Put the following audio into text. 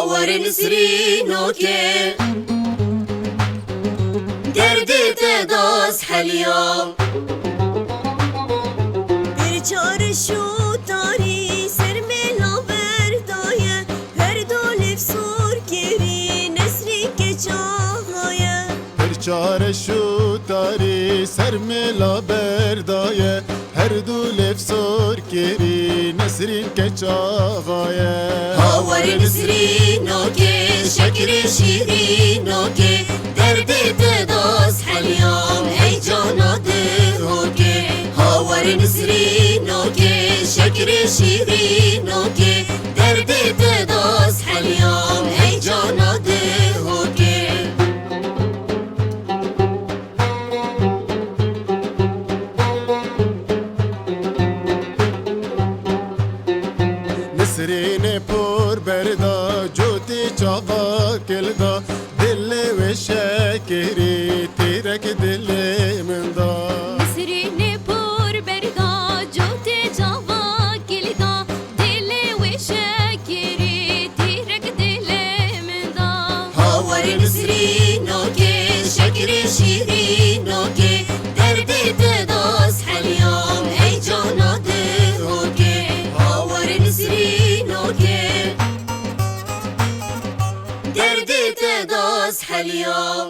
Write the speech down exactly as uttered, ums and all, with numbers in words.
Were Nisrînokê, derdê te das heliya. Pirça reş û tarî ser mêla berdaye, her du lêv sor kirî Nesrîn keç axa ye. Pirça reş û tarî ser mêla berdaye, her du lêv sor kirî Nesrîn keç axa ye. Ha were Nisrînokê, şekirê şîrînokê, derdê te das heliyam, hey cana dihokê. Ha were Nisrînokê, şekirê şîrînokê, derdê te das heliyam, hey cana dihokê. Nisrînê por berda, cotê çava kilda, dilê wê şekirî, tîrek dilê min da. Nisrînê por berda, cotê çava kilda, dilê wê şekirî, tîrek dilê min da. Ha were Nisrînokê, şekirê şîrînokê, derdê te das heliyam, hey cana dihokê. Ha were Nisrînokê, derdê te das heliyam.